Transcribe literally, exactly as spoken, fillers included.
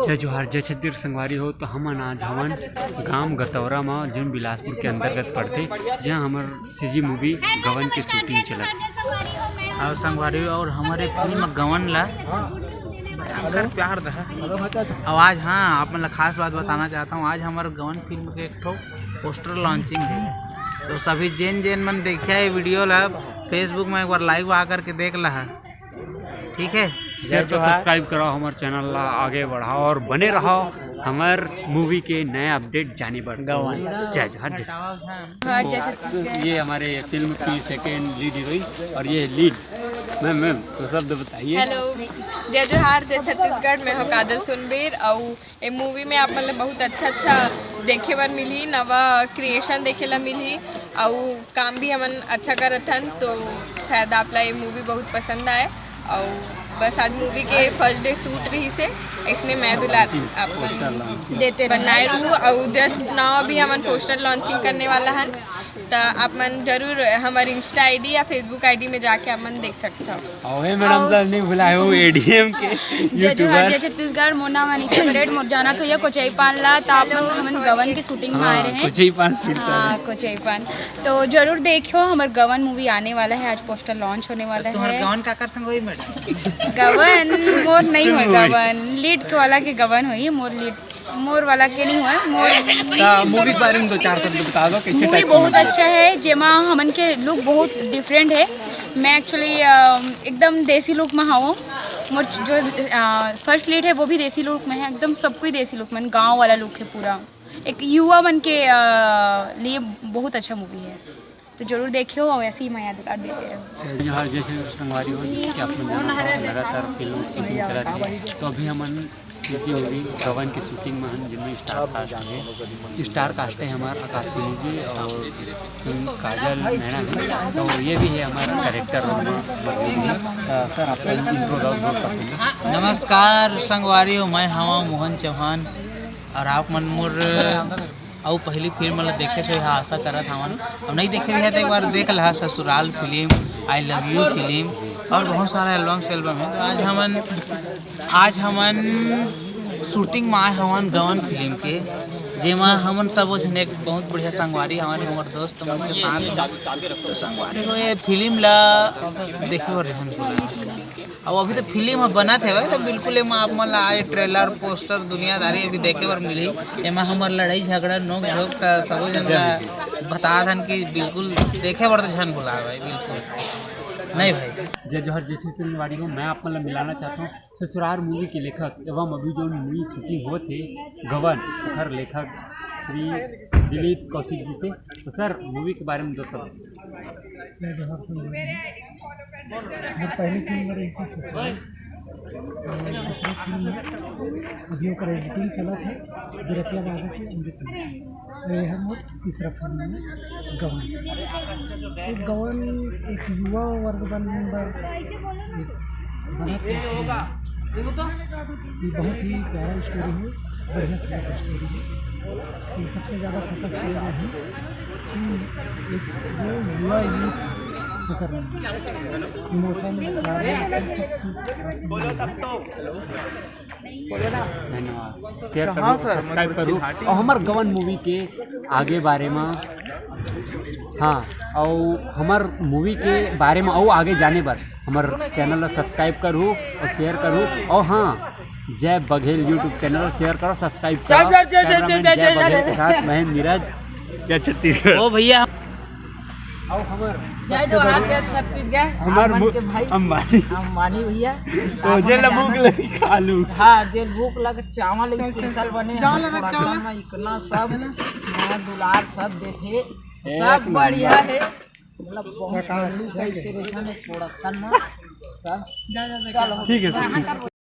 जय जोहार, जय छत्तीसगढ़ संगवारी हो। तो हमन आज हवन गांव गतौरा म, जोन बिलासपुर के अंतर्गत पड़थे, जहां हमर सीजी मूवी गवन के शूटिंग चलत। और संगवारी और हमारे फिल्म गवन ला भयंकर प्यार दहा। और आज, हाँ, आप मन ला खास बात बताना चाहता हूँ, आज हमारे गवन फिल्म के एक ठो पोस्टर लॉन्चिंग है। तो सभी जेन जेन मन देखिया ये वीडियो ला, Facebook में एक बार लाइव आ करके देख लहा। ठीक है, जय शेयर करो, जोहार। सब्सक्राइब करो हमारे चैनल ला, आगे बढ़ाओ और बने रहो हमार मूवी के नए अपडेट जाने बर। गवन। जय जोहार, जय। हाँ, जय छत्तीसगढ़। ये हमारे फिल्म की सेकेंड लीड हीरोइन और ये लीड। मैम, मैम, तो शब्द बताइए। हेलो, जय जोहार, जय छत्तीसगढ़। मैं हूँ काजल सोनबेर और ए मूवी में आप मन ल बहुत अच्छा अच्छा देखे बर मिलही, नवा क्रिएशन देखे ला मिलही, अउ काम भी हमन अच्छा करत हन, तो शायद आप ला ये मूवी बहुत पसंद आए। अउ बस आज मूवी के फर्स्ट डे शूट रही से, इसने मैं दुलार आप मन देते बनाए रहू। अउ जस्ट नाउ अभी हमन पोस्टर लॉन्चिंग करने वाला हन, तो आप मन जरूर हमारे इंस्टा आईडी या फेसबुक आईडी में जाके आप मन देख सकते हो। अउ हे मैडम, अउ सर नहीं भुलाए हो, एडीएम के जय जोहार, यूट्यूबर। जय छत्तीसगढ़, मोर नाम अनिता परेड, मोर जानत होइया कोचई पान ला, त आप मन हमन गवन के शूटिंग में आए हाँ, रहे। कोचई पान सीट हाँ, कोचई पान। तो जरूर देखियो, हमर गवन मूवी आने वाला है, आज पोस्टर लॉन्च होने वाला तुम्हार है। गवन काकर संग होई मैडम? गवन मोर नहीं होय, गवन लीड के वाला के गवन होई, मोर लीड मोर वाला के नहीं हुआ है, मोर ता मूवी के बारे में दो चार शब्द बता दो, कैसे मूवी टाइप का बहुत मूवी है? अच्छा है, जेमा हमन के लुक बहुत डिफरेंट है। मैं एक्चुअली एकदम देसी लुक में हूँ। मोर जो फर्स्ट लीड है वो भी देसी लुक में है, एकदम सब कोई देसी लुक में, गांव वाला लुक है पूरा। एक युवा मन के अ, लिए बहुत अच्छा मूवी है, तो जरूर देखियो और ऐसे ही मया दुलार देते रहो। जोहार, जय छत्तीसगढ़ संगवारी हो, जैसे कि आप लोग जानत हो, लगातार फिल्म शूटिंग चलत है, तो अभी हमन सीजी मूवी गवन के शूटिंग में हन, जिनमें स्टार कास्ट है। स्टार कास्ट है हमार आकाश सोनी जी और काजल मैडम है, तो ये भी है हमारा कैरेक्टर रोल में मौजूद है। तो सर, आपका इंट्रो दो, दो शब्द में। नमस्कार संगवारी हो, मैं हवा मोहन चौहान और आप मन मोर अउ पहली फिल्म ला देखे सो, यह आशा करत हवन। अब नहीं देखे भी है तो एक बार देख लहा, ससुराल film, I love you film और बहुत सारा एल्बम से एल्बम है। तो आज हमन, आज हमन शूटिंग में आए हवन गवन फिल्म के, जेमा हमन सबो झन एक बहुत बढ़िया संगवारी हवन, हमर दोस्त मन के साथ। तो संगवारी हो, ये फिल्म ला देखे बर झन भुला। अब अभी तो फिल्म ह बनत हवय, तो बिल्कुल एमा आप मन ला आज ट्रेलर, पोस्टर, दुनियादारी अभी देखे बर मिलही। एमा हमर लड़ाई झगड़ा नोक झोंक त सबो जन ला बता दन कि बिल्कुल देखे बर तो झन भुलाए भाई, बिल्कुल नहीं भाई। जय जोहार, जय छत्तीसगढ़ संगवारी हो, मैं आप मन ला मिलाना चाहता हूँ ससुराल मूवी के लेखक एवं अभी जो मूवी शूटिंग होत हे गवन, ओखर लेखक श्री दिलीप कौशिक जी से। तो सर, मूवी के बारे में दो शब्द। जय जोहार संगवारी हो। मोर पहली फिल्म रही थी ससुराल, और दूसरी फिल्म अभी ओकर एडिटिंग चलत है, बिरतिया बाबू के अमृत में। और ये है मोर तीसरा फिल्म है गवन। तो गवन एक युवा वर्ग मन बर एक बनत है। ये बहुत ही प्यारा स्टोरी है, बढ़िया स्टोरी है। ये सबसे ज़्यादा फोकस किया गया है कि एक जो युवा यूथ होकर इमोशन, सब चीज़। धन्यवाद। शेयर करू, सब्सक्राइब करू और हमर गवन मूवी के आगे बारे में, हाँ, और हमर मूवी के बारे में और आगे जाने बर हमर चैनल ला सब्सक्राइब करू और शेयर करू। और हाँ, जय बघेल YouTube चैनल ला शेयर करो, सब्सक्राइब करो। जय, जय, जय, जय, कैमरामैन जय, जय जय, बघेल जय। के साथ मैं नीरज। जय छत्तीसगढ़। ओ भैया। और हमर जय जोहार, जय छत्तीसगढ़। हमर आप मन मु-, के भाई अंबानी। अंबानी भैया। तो आप जे मन ला भूख जानत लगी, खा लू। हाँ, जे भूख लग, चावल स्पेशल बने, चावल हमर रख, प्रोडक्शन चावल। में इतना सब मया दुलार सब देथे, एक सब नंबर। बढ़िया है। मतलब बहुत झकास, बढ़िया टाइप से रहता है प्रोडक्शन में सब। चलो। ठीक है सर, ठीक है।